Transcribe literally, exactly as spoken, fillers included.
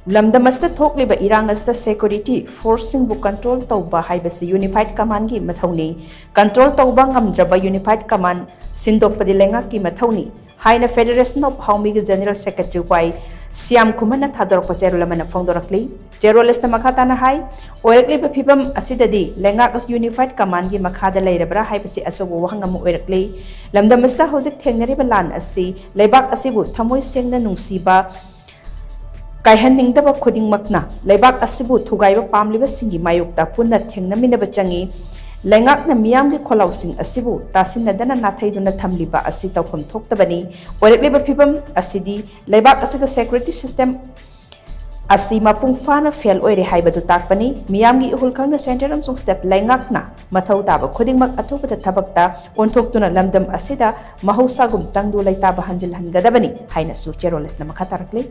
ꯂꯝꯗꯝ ꯑꯁꯤꯗ ꯊꯣꯛꯂꯤꯕ ꯏꯔꯥꯡ ꯑꯁꯤꯗ security forceꯁꯤꯡꯕꯨ control ꯇꯧꯕ ꯍꯥꯏꯕꯁꯤ Unified Commandꯒꯤ ꯃꯊꯧꯅꯤ꯫ Control ꯇꯧꯕ ꯉꯝꯗ꯭ꯔꯕ Unified Command ꯁꯤꯟꯗꯣꯛꯄꯗꯤ ꯂꯩꯉꯥꯛꯀꯤ ꯃꯊꯧꯅꯤ ꯍꯥꯏꯅ Federation of Haomiꯒꯤ General Secretary ꯋꯥꯏ ꯁ꯭ꯌꯥꯝ ꯈꯨꯃꯟꯅ ꯊꯥꯗꯣꯔꯛꯄ ꯆꯦꯔꯣꯜ ꯑꯃꯅ ꯐꯣꯡꯗꯣꯔꯛꯂꯤ꯫ ꯆꯦꯔꯣꯜ ꯑꯁꯤꯅ ꯃꯈꯥ ꯇꯥꯅ ꯍꯥꯏ, ꯑꯣꯏꯔꯛꯂꯤꯕ ꯐꯤꯕꯝ ꯑꯁꯤꯗꯗꯤ ꯂꯩꯉꯥꯛ ꯑꯁꯤ Unified Commandꯒꯤ ꯃꯈꯥꯗ ꯂꯩꯔꯕ꯭ꯔꯥ ꯍꯥꯏꯕꯁꯤ ꯑꯆꯧꯕ ꯋꯥꯍꯪ ꯑꯃ ꯑꯣꯏꯔꯛꯂꯤ꯫ ꯂꯝꯗꯝ ꯑꯁꯤꯗ ꯍꯧꯖꯤꯛ ꯊꯦꯡꯅꯔꯤꯕ ꯂꯥꯟ ꯑꯁꯤ ꯂꯩꯕꯥꯛ ꯑꯁꯤꯕꯨ ꯊꯃꯣꯏ ꯁꯦꯡꯅ ꯅꯨꯡꯁꯤꯕ, ꯀꯥꯏꯍꯟꯅꯤꯡꯗꯕ ꯈꯨꯗꯤꯡꯃꯛꯅ ꯂꯩꯕꯥꯛ ꯑꯁꯤꯕꯨ ꯊꯨꯒꯥꯏꯕ ꯄꯥꯝꯂꯤꯕꯁꯤꯡꯒꯤ ꯃꯥꯌꯣꯛꯇ ꯄꯨꯟꯅ ꯊꯦꯡꯅꯃꯤꯟꯅꯕ ꯆꯪꯏ꯫ ꯂꯩꯉꯥꯛꯅ ꯃꯤꯌꯥꯝꯒꯤ ꯈꯣꯜꯂꯥꯎꯁꯤꯡ ꯑꯁꯤꯕꯨ ꯇꯥꯁꯤꯟꯅꯗꯅ ꯅꯥꯊꯩꯗꯨꯅ ꯊꯝꯂꯤꯕ ꯑꯁꯤ ꯇꯧꯐꯝ ꯊꯣꯛꯇꯕꯅꯤ꯫ ꯑꯣꯏꯔꯛꯂꯤꯕ ꯐꯤꯕꯝ ꯑꯁꯤꯗꯤ ꯂꯩꯕꯥꯛ ꯑꯁꯤꯒꯤ security system ꯑꯁꯤ ꯃꯄꯨꯡ ꯐꯥꯅ fail ꯑꯣꯏꯔꯦ ꯍꯥꯏꯕꯗꯨ ꯇꯥꯛꯄꯅꯤ꯫ ꯃꯤꯌꯥꯝꯒꯤ ꯏꯍꯨꯜ ꯈꯪꯅ centre ꯑꯃꯁꯨꯡ state ꯂꯩꯉꯥꯛꯅ ꯃꯊꯧ ꯇꯥꯕ ꯈꯨꯗꯤꯡꯃꯛ ꯑꯊꯨꯕꯗ ꯊꯕꯛꯇ ꯑꯣꯟꯊꯣꯛꯇꯨꯅ ꯂꯝꯗꯝ ꯑꯁꯤꯗ ꯃꯍꯧꯁꯥꯒꯨꯝ ꯇꯪꯗꯨ ꯂꯩꯇꯥꯕ ꯍꯟꯖꯤꯜꯍꯟꯒꯗꯕꯅꯤ ꯍꯥꯏꯅꯁꯨ ꯆꯦꯔꯣꯜ ꯑꯁꯤꯅ ꯃꯈꯥ ꯇꯥꯔꯛꯂꯤ꯫